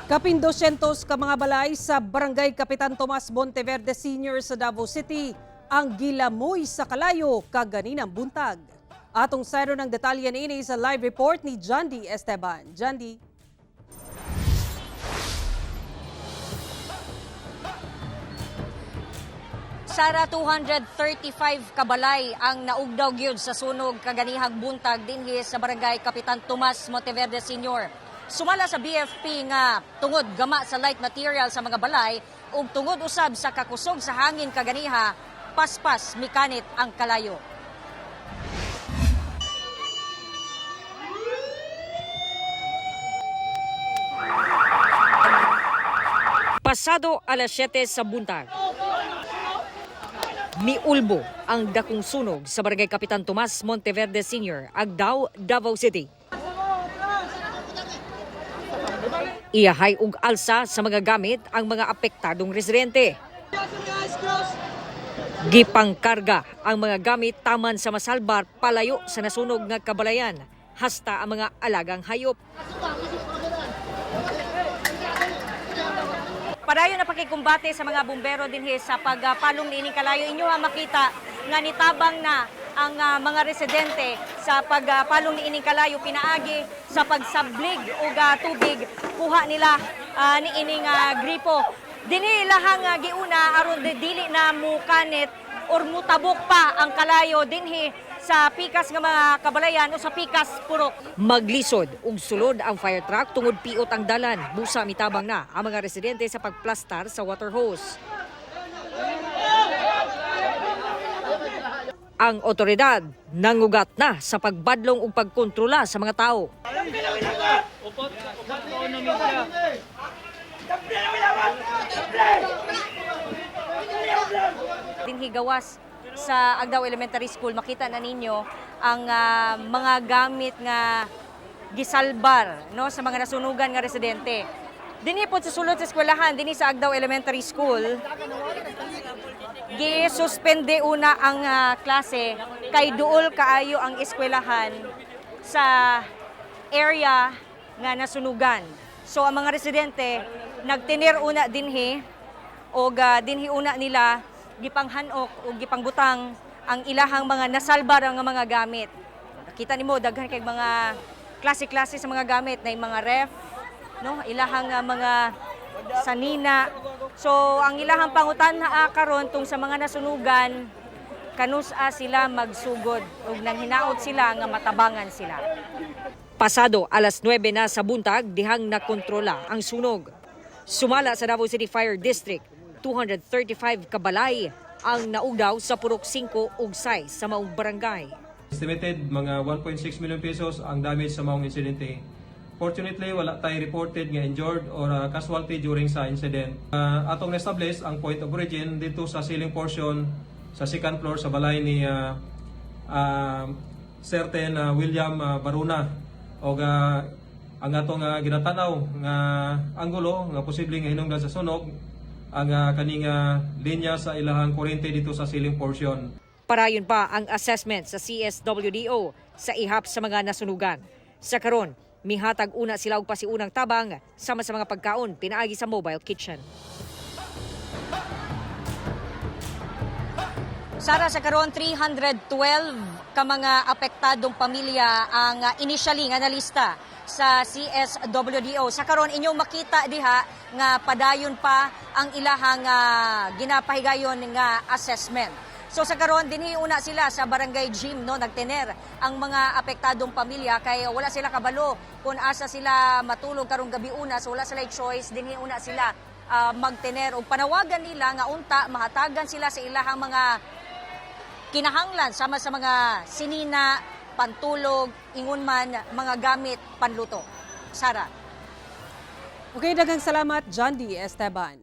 Kapin 200 ka mga balay sa Barangay Kapitan Tomas Monteverde Sr. sa Davao City ang gilamoy sa kalayo kaganinang buntag. Atong sayro ng detalye niini sa live report ni Jandy Esteban. Jandy. Sara, 235 kabalay ang naugdaw gyud sa sunog kaganihang buntag dinhi sa Barangay Kapitan Tomas Monteverde Sr. Sumala sa BFP nga tungod gama sa light material sa mga balay ug tungod usab sa kakusog sa hangin kaganiha, paspas mikanit ang kalayo. Pasado alas 7 sa buntag, miulbo ang dakong sunog sa Barangay Kapitan Tomas Monteverde Sr., Agdao, Davao City. Iyahay og alsa sa mga gamit ang mga apektadong residente. Gipangkarga ang mga gamit taman sa masalbar palayo sa nasunog nga kabalayan, hasta ang mga alagang hayop. Padayon na pakikumbate sa mga bumbero dinhi sa pagpalong niining kalayo. Inyo ha makita nga nitabang na ang mga residente sa pagpalong niining kalayo pinaagi sa pagsablig og tubig kuha nila niining gripo. Dinhi ilahang giuna aron dili na mukanit or mutabok pa ang kalayo dinhi sa pikas nga mga kabalayan o sa pikas purok. Maglisod ug sulod ang fire truck tungod piot ang dalan. Busa mitabang na ang mga residente sa pagplastar sa water hose. Ang otoridad nangugat na sa pagbadlong ug pagkontrola sa mga tao. Dinhi gawas sa Agdao Elementary School, makita na ninyo ang mga gamit nga gisalbar, no, sa mga nasunugan nga residente. Dinhi po sa sulod sa eskwelahan, dinhi sa Agdao Elementary School, gisuspende una ang klase kay duol kaayo ang eskwelahan sa area nga nasunugan. So ang mga residente nagtinir una dinhi og dinhi una nila gipanghanok o gipangbutang ang ilahang mga nasalbar nga mga gamit. Nakita nimo daghan kay mga klase-klase sa mga gamit na mga ref, no, ilahang mga sanina. So ang ilahang pangutan karon tung sa mga nasunugan, kanus-a sila magsugod ug nanghinaot sila nga matabangan sila. Pasado alas 9 na sa buntag, dihang nakontrola ang sunog. Sumala sa Davao City Fire District, 235 kabalay ang naugdaw sa Purok 5 ug 6 sa maong barangay. Estimated mga 1.6 million pesos ang damage sa maong insidente. Fortunately, wala tayo reported nga injured or casualty during sa incident. Atong establish ang point of origin dito sa ceiling portion sa second floor sa balay ni certain William Baruna og ang atong ginatanaw nga anggulo nga posible nga hinungdan sa sunog ang kaning linya sa ilahang kuryente dito sa ceiling portion. Parayon pa ang assessment sa CSWDO sa ihap sa mga nasunugan. Sa karon, mihatag una sila og pasiunang tabang sama sa mga pagkaon pinaagi sa mobile kitchen. Sara, sa karon 312 ka mga apektadong pamilya ang initially nga nalista sa CSWDO. Sa karon inyong makita diha nga padayon pa ang ilahang ginapahigayon nga assessment. So sa karon dinhi una sila sa barangay gym, no, nagtener ang mga apektadong pamilya kay wala sila kabalo kung asa sila matulog karong gabi una, so wala sila choice, dinhi una sila magtener ug panawagan nila nga unta mahatagan sila sa ilahang mga kinahanglan sama sa mga sinina, pantulog, ingon man mga gamit panluto. Sara. Okay, daghang salamat, Jandy Esteban.